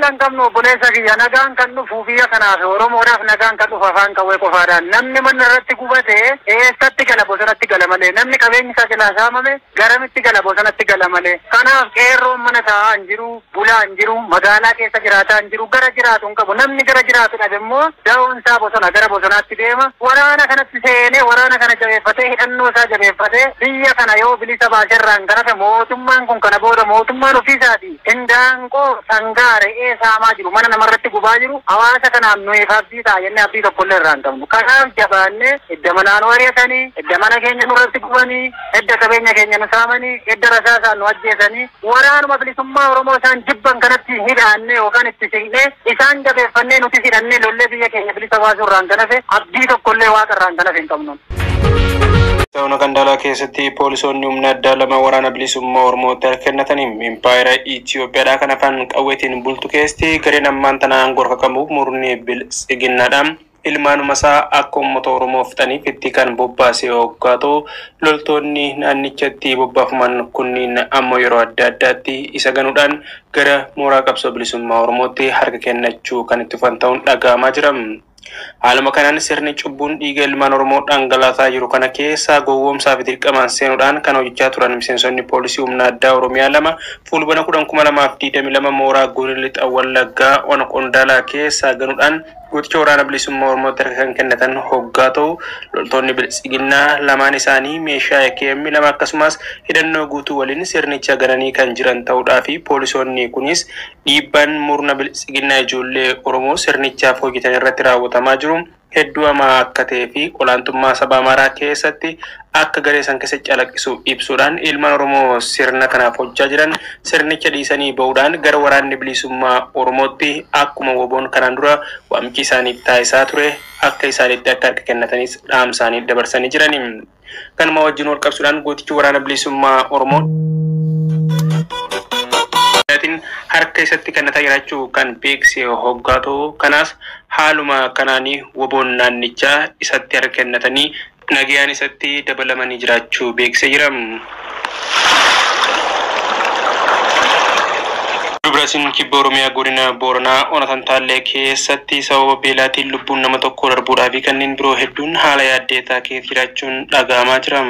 Fala hin qabnu, obboleessa kiyya. Nagaan kan dhufu biyya kanaaf, Oromoodhaaf nagaan kan dhufu afaan qawwee qofaadhaan. Namni mana irratti gubate eessatti gala? Bosonatti gala malee. Namni qabeenyi isaa jalaa saamame garamitti gala? Bosonatti gala malee. Kanaaf qeerroon mana taa'aa hin jiru, bulaa hin jiru, magaalaa keessa jiraataa hin jiru, gara jiraatu hin qabu. Namni gara jiraatu dhabe immoo da'oon isaa bosona, gara bosonaatti deema. Waraana kanatti seenee, waraana kana jabeeffatee, hidhannoo isaa jabeeffatee biyya kana yoo bilisa baaserraan kan hafe, mootummaan kun kana booda mootummaan ofiisaati. Indaanqoo, sangaa, re'ee saamaa jiru, mana namarratti gubaa jiru, hawaasa kanaaf nuyi abdii ta'a jennee abdii tokkollee irraa hin qabnu. Kanaaf jabaannee, edda manaa nu ari'atanii, edda mana keenya nurratti gubanii, edda qabeenya keenya nu saamanii, edda rasaasaan nu ajjeesanii, waraanuma bilisummaa Oromoo isaan jibban kanatti hidhaannee yookaan itti siqnee, isaan jabeeffannee, nuti hidhannee lollee biyya keenya bilisa baasuu irraan kan hafe abdii tokkollee Waaqa irraan kan hafe hin qabnu. Ta'uun Qandaalaa keessatti poolisoonni humna addaa 2 Waraana Bilisummaa Oromootti harka kennatanii. Impaayera Itoophiyaadhaa kan afaan qawweetiin bultu keessatti gareen ammaan tana aangoo harka qabu murni biltsiginnaadha. Ilmaanuma isaa akka uummata Oromoo fixaniif itti kan bobbaase hoggaa ta'u, loltoonni naannichatti bobbaafaman kunniin ammoo yeroo adda addaatti isa ganuudhaan gara mooraa qabsoo bilisummaa Oromootti harka kennachuu kan itti fufan ta'uun dhaga'amaa jira. Haaluma kanaan sirni cubbuun dhiiga ilmaan Oromoo dhangalaasaa jiru kana keessa gowwoomsaa fi dirqamaan seenuudhaan kan hojjechaa turan miseensonni poolisii humna addaa Oromiyaa 2 Fulbana 10, 2022 mooraa godina Lixa Wallaggaa ona Qondaalaa keessaa ganuudhaan gooticha Waraana Bilisummaa Oromootti harka kan kennatan hoggaa ta'u, loltoonni biltsiginnaa lamaan isaanii meeshaa AKM 2 akkasumas hidhannoo guutuu waliin sirnicha gananii kan jiran ta'uudhaa fi poolisoonni kunis dhiibbaan murna biltsiginnaa ijoollee Oromoo sirnichaaf hojjetan irratti raawwatamaa jiru hedduu hamaa akka ta'ee fi olaantummaa saba Amaaraa keessatti akka garee san keessa calaqqisu ibsuudhaan, ilmaan Oromoo sirna kanaaf hojjechaa jiran sirnicha dhiisanii bahuudhaan gara Waraanni Bilisummaa Oromootti akkuma WBOn kanaan dura waamichi isaaniif taasisaa ture akka isaanitti akka harka kennatanis dhaamsaanii dabarsanii jirani. Kanuma wajjin wal qabsuudhaan gootichi Waraana Bilisummaa Oromoo harka isatti kennataa jiraachuu kan beeksise hoggaa ta'u, kanaas haaluma kanaanii WBOn naannichaa isatti harka kennatanii nagayaan isatti dabalamanii jiraachuu beeksisee jira. Dubraasin kibba Oromiyaa godina Booranaa ona Tantaallee keessatti sababa beelaatiin lubbuun nama tokko darbuudhaa fi kanneen biroo hedduun haala yaaddeetaa keessa jiraachuun dhaga'amaa jira.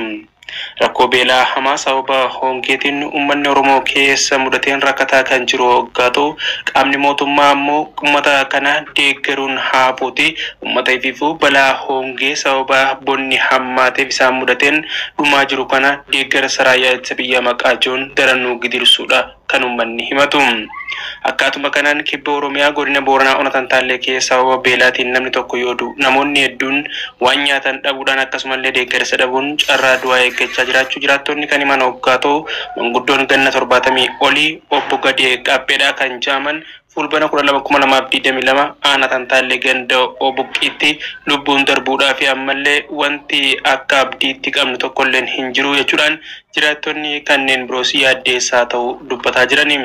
Rakkoo beelaa hamaa sababa hongeetiin uummanni Oromoo keessa mudateen rakkataa kan jiru hoggaa ta'u, qaamni mootummaa ammoo uummata kana deeggaruun haafuuti uummata ifiifuu balaa hongee sababa bonni hammaateef isaan mudateen dhumaa jiru kana deeggarsa raayyaa ittisa biyyaa maqaa jiruun daranuu gidirsuudha kan uummanni himatu. Akkaatuma kanaan kibba Oromiyaa godina Booranaa ona Tantaallee keessa sababa beelaatiin namni tokko yoo du'u, namoonni hedduun waan nyaatan dhabuudhaan akkasumallee deeggarsa dhabuun carraa du'aa eeggachaa jiraachuu jiraattonni kan himan hoggaa ta'u, manguddoon ganna 70 olii obbo Gadee Qabbeedhaa kan jaaman Fulbana 12, 2022 aanaa Tantaallee ganda Obuqqiitti lubbuun darbuudhaa fi ammallee wanti akka abdiitti qabnu tokkolleen hin jiru jechuudhaan jiraattonni kanneen biroos yaaddeessaa ta'uu dubbataa jirani.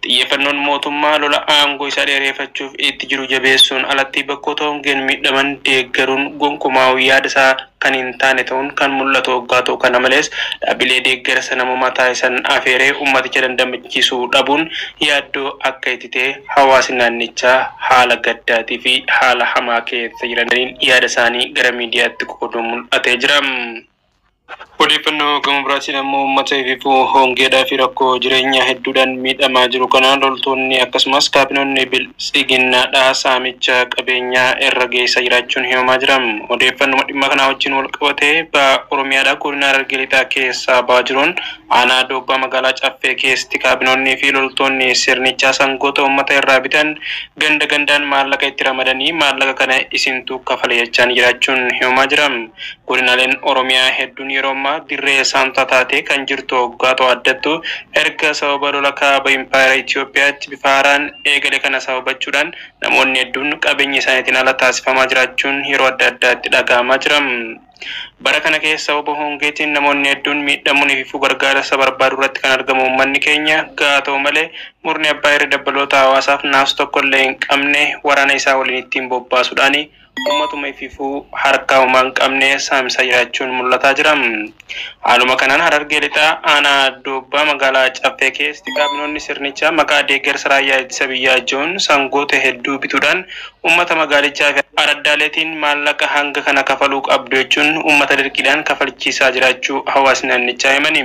Xiyyeeffannoon mootummaa lola aangoo isaa dheereeffachuuf itti jiru jabeessuun alatti bakkoota hongeen miidhaman deeggaruun gonkumaa yaada isaa kan hin taane ta'uun kan mul'atu hoggaa ta'u, kana malees dhaabbilee deeggarsa namoomaa taasisan afeeree ummaticha dandamachiisuu dhabuun yaaddoo akka itti ta'e hawaasni naannichaa haala gaddaatii fi haala hamaa keessa jiraniin yaada isaanii gara miidiyaatti qooduun mul'atee jira. Odeeffannoo gama biraatiin ammoo uummata ififuu hongeedhaa fi rakkoo jireenyaa hedduudhaan miidhamaa jiru kanaan loltoonni akkasumas kaabinoonni biltsiginnaadhaa saamicha qabeenyaa irra geessaa jiraachuun himamaa jira. Odeeffannoo dhimma kanaa wajjin wal qabatee ba'a Oromiyaadhaa godina Harargee Lixaa keessaa ba'aa jiruun aanaa Doobbaa magaalaa Caffee keessatti kaabinoonnii fi loltoonni sirnichaa sangoota uummata irraa bitan ganda gandaan maallaqa itti ramadanii maallaqa kana isintu kafale jechaan jiraachuun himamaa jira. Godinaaleen Oromiyaa hedduun yeroo ammaa dirree saamtaa taatee kan jirtu hoggaa ta'u, addattu erga sababa lola kaaba impaayera Itoophiyaatti bifa haaraan eegale kana sababachuudhaan namoonni hedduun qabeenya isaaniitiin ala taasifamaa jiraachuun yeroo adda addaatti dhaga'amaa jira. Bara kana keessa sababa hongeetiin namoonni hedduun miidhamuun ififuu gargaarsa barbaadu irratti kan argamu uummanni keenya gahaa ta'u malee, murni abbaa irra dabbaloota hawaasaaf naasu tokko illee hin qabne waraana isaa waliin ittiin bobbaasuudhaan uummatuma ifiifuu harkaa homaa hin qabne saamsaa jiraachuun mul'ataa jira. Haaluma kanaan Harargee Lixaa aanaa Doobbaa magaalaa Caffee keessatti kaabinoonni sirnichaa maqaa deeggarsa raayyaa ittisa biyyaa jiruun sangoota hedduu bituudhaan uummata magaalichaa fi araddaaleetiin maallaqa hanga kana kafaluu qabdu jechuun uummata dirqiidhaan kafalchiisaa jiraachuu hawaasni naannichaa himani.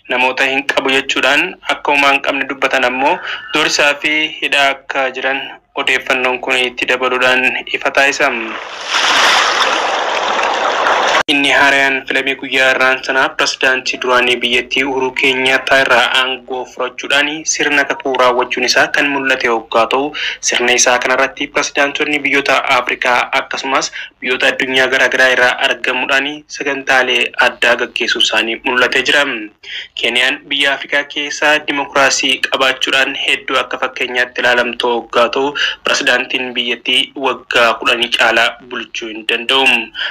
Namoota hin qabu jechuudhaan akka homaa hin qabne dubbatan ammoo doorsisaa fi hidhaa akka jiran odeeffannoon kun itti dabaluudhaan ifa taasisa. Inni haaraan filamee guyyaa irraan sanaa pirezidaantii duraanii biyyattii Uhuruu Keenyaattaa irraa aangoo fudhachuudhaan sirna kakuu raawwachuun isaa kan mul'ate hoggaa ta'u, sirna isaa kanarratti pirezidaantonni biyyoota Afrikaa akkasumas biyyoota addunyaa garaagaraa irraa argamuudhaan sagantaalee addaa gaggeessuun isaanii mul'atee jira. Keeniyaan biyya Afrikaa keessaa dimokiraasii qabaachuudhaan hedduu akka fakkeenyaatti ilaalamtu hoggaa ta'u, pirezidaantiin biyyattii waggaa 10 caalaa bulchuu hin danda'u.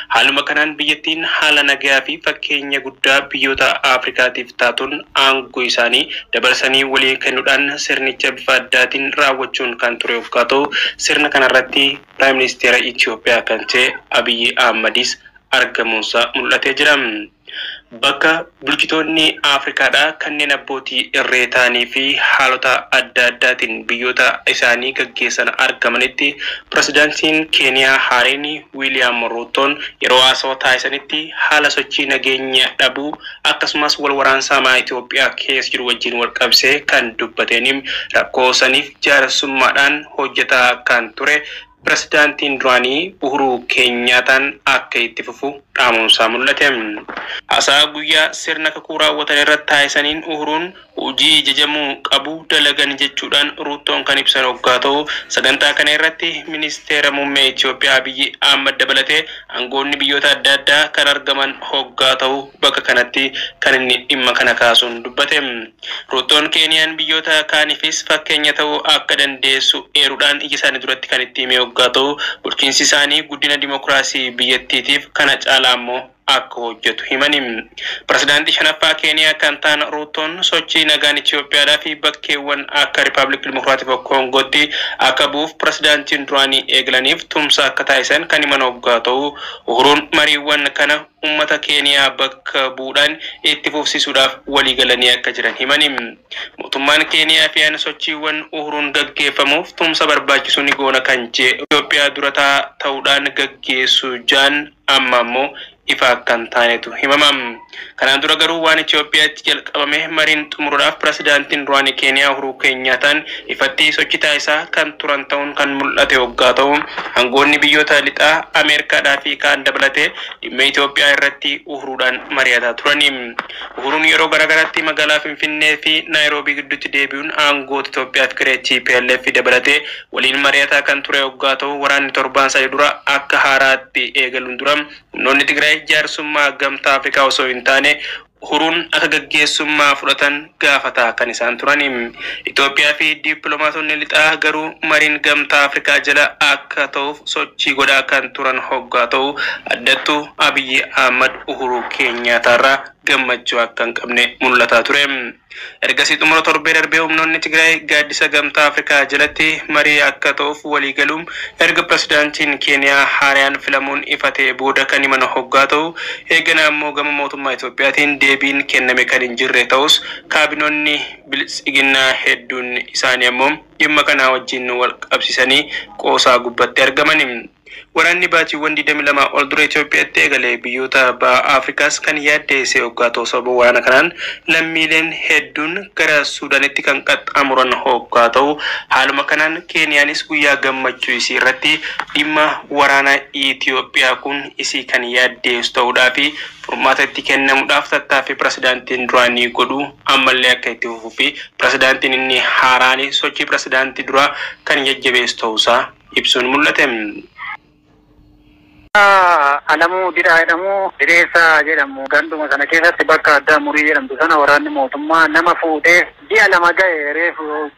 Haaluma kanaan biyyattiin haala nagaa fi fakkeenya guddaa biyyoota Afrikaatiif taatuun aangoo isaanii dabarsanii walii kennuudhaan sirnicha bifa addaatiin raawwachuun kan ture hoggaa ta'u, sirna kanarratti Piraayim Ministeera Itoophiyaa kan ta'e Abiyyi Ahmadis argamuunsaa mul'atee jira. Bakka bulchitoonni Afrikaadhaa kanneen abbootii irree ta'anii fi haalota adda addaatiin biyyoota isaanii gaggeessan argamanitti pirezidaantiin Keeniyaa haareen Wiiliyaam Ruutoon yeroo haasawaa taasisanitti haala sochii nageenya dhabuu akkasumas wal waraansa hamaa Itoophiyaa keessa jiru wajjin wal qabsee kan dubbateen rakkoo saniif jaarsummaadhaan hojjetaa kan ture pirezidaantiin duraanii Uhuruu Keenyaataan akka itti fufu dhaamuunsaa mul'ate. Haasaa guyyaa sirna kakuu raawwatan irratti taasisaniin Uhuruun hojii jajamuu qabu dalagan jechuudhaan Ruutoon kan ibsan hoggaa ta'u, sagantaa kana irratti ministeera muummee Itoophiyaa Abiyyi Ahmad dabalatee aangoonni biyyoota adda addaa kan argaman hoggaa ta'u bakka kanatti kan inni dhimma kana kaasuun dubbate. Ruutoon Keeniyaan biyyoota kaaniifis fakkeenya ta'uu akka dandeessu eeruudhaan ija isaanii duratti kan itti hime hoggaa ta'u, bulchiinsi isaanii guddina dimokiraasii biyyattiitiif kana caalaa immoo akka hojjetu himani. Pirezidaantii shanaffaa Keeniyaa kan ta'an Ruutoon sochii nagaan Itoophiyaadhaa fi bakkeewwan akka Riippaabilikii Dimokiraatik Koongootti akka bu'uuf pirezidaantiin duraanii eegalaniif tumsa akka taasisan kan himan hoggaa ta'u, Uhuruun mariiwwan kana uummata Keeniyaa bakka bu'uudhaan itti fufsiisuudhaaf walii galanii akka jiran himani. Mootummaan Keeniyaa fi sochiiwwan Uhuruun gaggeeffamuuf tumsa barbaachisu ni goona kan jee Itoophiyaa durataa ta'uudhaan gaggeessu jaan amma ammoo ifa akka hin taanetu himama. Kanaan dura garuu waan Itoophiyaatti jalqabame mariin xumuruudhaaf pirezidaantiin duraanii Keeniyaa Uhuruu Keenyaataan ifatti sochii taasisaa kan turan ta'uun kan mul'ate hoggaa ta'u, aangoonni biyyoota lixaa Ameerikaadhaa fi kaan dabalatee dhimma Itoophiyaa irratti Uhuruudhaan mari'ataa turani. Uhuruun yeroo garaagaraatti magaalaa Finfinnee fi Naayiroobii gidduutti deebi'uun aangoota Itoophiyaa fi garee TPLF dabalatee waliin mari'ataa kan ture hoggaa ta'u, waraanni torbaan sadii dura akka haaraatti eegaluun dura humnoonni Tigraay jaarsummaa gamtaa Afrikaa osoo hin taane Uhuruun akka gaggeessummaa fudhatan gaafataa kan isaan turani. Itoophiyaa fi dippiloomaatonni lixaa garuu mariin gamtaa Afrikaa jala akka ta'uuf sochii godhaa kan turan hoggaa ta'u, addattuu Abiyyi Ahmad Uhuruu Keenyaataarraa gammachuu akka hin qabne mul'ataa ture. Ergasii xumura torbee darbee humnoonni Tigraay gaaddisa gamtaa Afrikaa jalatti marii akka ta'uuf walii galuun erga pirezidaantiin Keeniyaa haaraan filamuun ifatee booda kan himan hoggaa ta'u, eegana ammoo gama mootummaa Itoophiyaatiin deebiin kenname kan hin jirre ta'us kaabinoonni biltsiginnaa hedduun isaanii ammoo dhimma kanaa wajjin wal qabsiisanii qoosaa gubbatti argamani. Waraanni baatiiwwan 22 ol dura Itoophiyaatti eegale biyyoota baha Afrikaas kan yaaddeesse hoggaa ta'u, sababa waraana kanaan lammiileen hedduun gara Suudaanitti kan qaxxaamuran hoggaa ta'u, haaluma kanaan Keeniyaanis guyyaa gammachuu isii irratti dhimma waraana Itoophiyaa kun isii kan yaaddeessu ta'uudhaa fi furmaata itti kennamuudhaaf tattaaffii pirezidaantiin duraanii godhu ammallee akka itti fufuu fi pirezidaantiin inni haaraan sochii pirezidaantii duraa kan jajjabeessu ta'uusaa ibsuun mul'ate. Alamuu Didhaa jedhamu, Direessaa jedhamu, ganduma sana keessatti bakka addaa Murii jedhamtu sana waraanni mootummaa nama fuudhee ji'a 2 ga'e reefu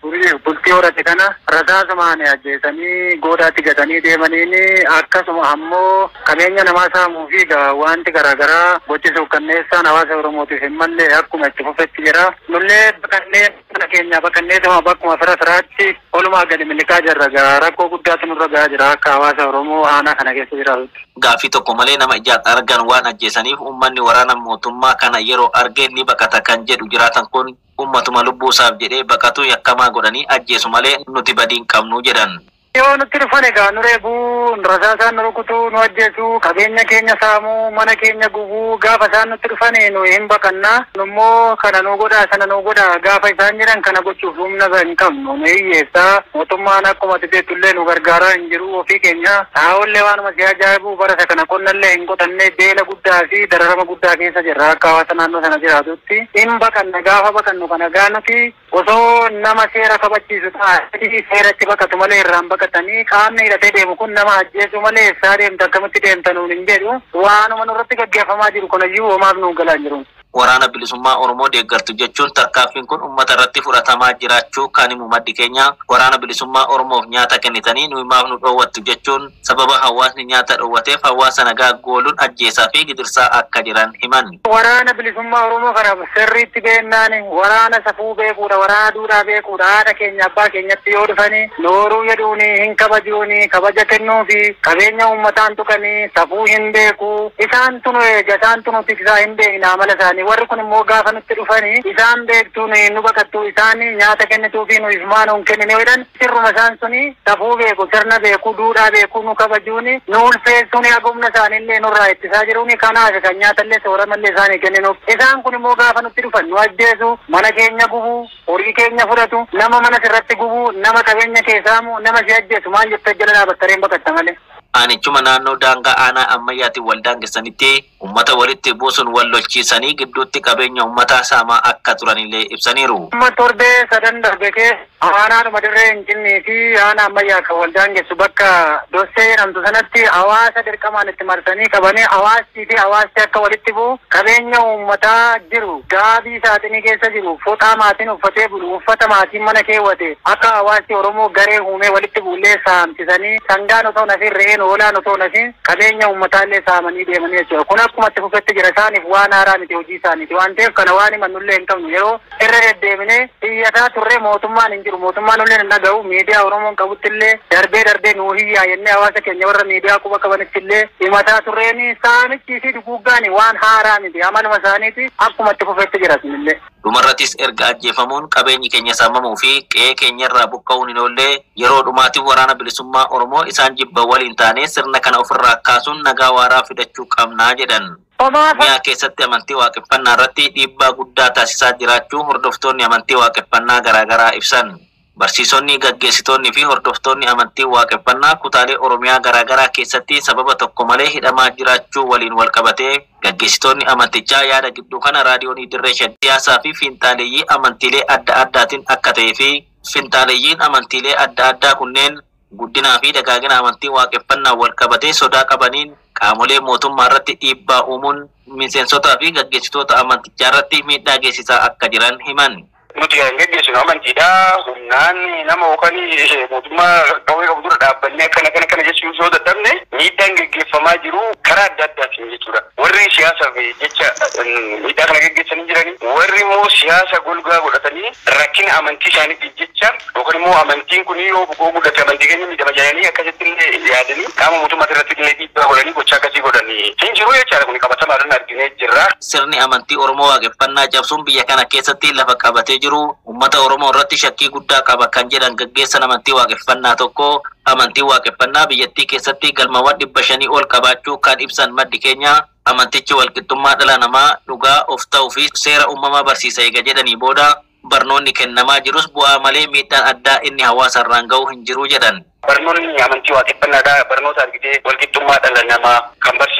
bultii horate kana rasaasumaan ajjeesanii goodaatti gatanii deemaniin. Akkasuma ammoo qabeenya namaa saamuu fi wanti garaagaraa gochisuuf kanneessaan hawaasa Oromootiif hin malle akkuma itti fufetti jira. Nullee baqannee mana keenya baqanneetuma bakkuma fira firaatti olumaa gadi miliqaa jirra. Rakkoo guddaatu nurra gahaa jira akka hawaasa Oromoo aanaa kana keessa jiraatutti. Gaaffii tokko malee nama ijaan argan waan ajjeesaniif uummanni waraana mootummaa kana yeroo arge ni baqata kan jedhu jiraatan kun, uummatuma lubbuu isaaf jedhee baqatu yakkamaa godhanii ajjeesu malee nuti badii hin qabnu jedhan. Yoo nutti dhufan egaa nu reebuu, rasaasaan nu rukutuu, nu ajjeesuu, qabeenya keenya saamuu, mana keenya gubuu. Gaafa isaan nutti dhufan nu hin baqannaa. Nummoo kana nu godhaa, sana nu godhaa gaafa isaan jedhan kana gochuuf humna hin qabnu. Nu hiyyeessaa, mootummaan akkuma ati beektullee nu gargaaraa hin jiru. Ofii keenya xaa'oollee waanuma si ajaa'ibu barasa kana qonnallee hin qotannee beela guddaa fi dararama guddaa keessa jirra akka hawaasa naannoo sana jiraatutti. Hin baqanna. Gaafa baqannu kana gaa nuti osoo nama seera kabachiisu ta'ee seeratti baqatu malee irraan baqatanii qaamni hidhatee deemu kun nama ajjeesu malee eessaa deemta, akkamitti deemta nuun hin jedhu. Waanuma nurratti gaggeeffamaa jiru kunayyuu homaaf nuun galaa hin jiru. Waraana bilisummaa Oromoo deeggartu jechuun tarkaanfiin kun uummata irratti fudhatamaa jiraachuu kan himu maddi keenya, waraana bilisummaa Oromoof nyaata kennitanii nu himaaf nu dhoowwattu jechuun sababa hawaasni nyaata dhoowwateef hawaasa nagaa gooluun ajjeesaa fi gidirsaa akka jiran himan. Waraana bilisummaa Oromoo kana sirriitti beennaan waraana safuu beekuudha, waraana duudhaa beekuudha. Haadha keenya abbaa keenyatti yoo dhufanii nooruu jedhuuni hin kabajuuni, kabaja kennuufi qabeenya uummataan tuqanii safuu hin beeku. Isaan tunu eega, isaan tunu tiksaa, hin beekna amala isaanii. Warri kun immoo gaafa nutti dhufanii isaan beektuu nu baqattu, isaan nyaata kennituu fi nu ifmaan hin kennine jedhan. Sirruma isaan suni safuu beeku, sirna beeku, duudhaa beeku, nu kabajuuni, nu ulfeessuuni, hagumna isaaniillee nurraa ittisaa jiruuni. Kanaaf kan nyaatallee sooramallee isaanii kenninuuf. Isaan kun immoo gaafa nutti dhufan nu ajjeesu, mana keenya gubu, horii keenya fudhatu, nama mana sirratti gubu, nama qabeenya kee saamu, nama si ajjeesu, maal jettee jala dhaabbattareen baqatta malee. Aanichuma naannoo daangaa aanaa ammayyaatiin wal daangessanitti uummata walitti buusuun wal lolchiisanii gidduutti qabeenya uummataa saamaa akka turanillee ibsaniiru. Amma torbee sadan darbe keessa aanaadhuma Dirree Hincinnii fi aanaa ammayyaa kan wal daangessu bakka Dossee jedhamtu sanatti hawaasa dirqamaan itti marsanii qabanii hawaasii fi hawaasti akka walitti bu'u, qabeenya uummataa jiru, gaabii saaxinii keessa jiru, foxaa maatiin uffatee bulu, uffata maatiin mana keewwate akka hawaasti Oromoo garee uumee walitti bu'ullee saamsisanii, sangaan otoo nafin, re'een hoolaan otoo nafin qabeenya uummataallee saamanii deemanii jechuudha. Kun akkuma itti fufetti jira. Isaaniif waan haaraa miti, hojii isaaniiti waan ta'eef kana waan himannullee hin qabnu. Yeroo irra deddeebinee iyyataa turre mootummaan hin jiru, mootummaan illee hin dhaga'u. Miidiyaa Oromoon qabutti illee darbee darbee nuu hiyyaa jennee hawaasa keenya warra miidiyaa quba qabanitti illee himataa turreeni. Saamichii fi duguuggaani waan haaraa miti, amaluma isaaniiti, akkuma itti fufetti jira sunillee. Dhumarrattis erga ajjeefamuun, qabeenyi keenya saamamuu fi qe'ee keenyarraa buqqa'uun hin oollee, yeroo dhumaatiif waraana bilisummaa Oromoo isaan jibba waliin taanee sirna kana ofirraa kaasuun nagaa waaraa fidachuu qabnaa jedhan. Oromiyaa keessatti amantii waaqeffannaa irratti dhiibbaa guddaa taasisaa jiraachuu hordoftoonni amantii waaqeffannaa garaagaraa ibsan. Barsiisonni, gaggeessitoonni fi hordoftoonni amantii waaqeffannaa kutaalee Oromiyaa garaagaraa keessatti sababa tokko malee hidhamaa jiraachuu waliin wal qabatee gaggeessitoonni amantichaa yaada gidduu kana raadiyoonii Dirree Shan siyaasaa fi fiinxaaleeyyii amantiilee adda addaatiin akka ta'ee fi fiinxaaleeyyiin amantiilee adda addaa kunneen guddinaa fi dagaagina amantii waaqeffannaa wal qabatee sodaa qabaniin qaamolee mootummaa irratti dhiibbaa uumuun miseensotaa fi gaggeessitoota amantichaa irratti miidhaa geessisaa akka jiran himan. Nuti kan geggeessinu amantiidha. Humnaan nama yookaan mootummaa qawwee qabu dura dhaabbannee akkana kana kana jechuun yoo dadhabne, miidhaan geggeeffamaa jiru karaa adda addaatiin jechuudha. Warri siyaasaaf jecha miidhaa kana geggeessanii jiranii, warri immoo siyaasa golgaa godhatanii rakkina amantii isaaniitiif jecha yookaan immoo amantiin kun yoo guddate amantii keenya miidhama jedhanii akkasitti illee yaadanii qaama mootummaa irratti illee dhiibbaa godhanii gochaa akkasii godhanii hin jiru jechaadha. Kun qabatamaadhaan arginee jirra. Sirni amantii Oromoo waaqeffannaa cabsuun biyya kana keessatti lafa qabatee jiru uummata Oromoo irratti shakkii guddaa qaba kan jedhan gaggeessan amantii waaqeffannaa tokko, amantii waaqeffannaa biyyattii keessatti galmawwan 500 ol qabaachuu kan ibsan maddi keenya, amantichi walqixxummaa dhala namaa, dhugaa of ta'uu fi seera uumamaa barsiisa eega jedhanii booda, barnoonni kennamaa jirus bu'aa malee miidhaan addaa inni hawaasa irraan ga'u hin jiru jedhan. Barnoonni amantii waaqeffannaadha. Barnoota argitee walqixxummaa dhala namaa kan barsiisu.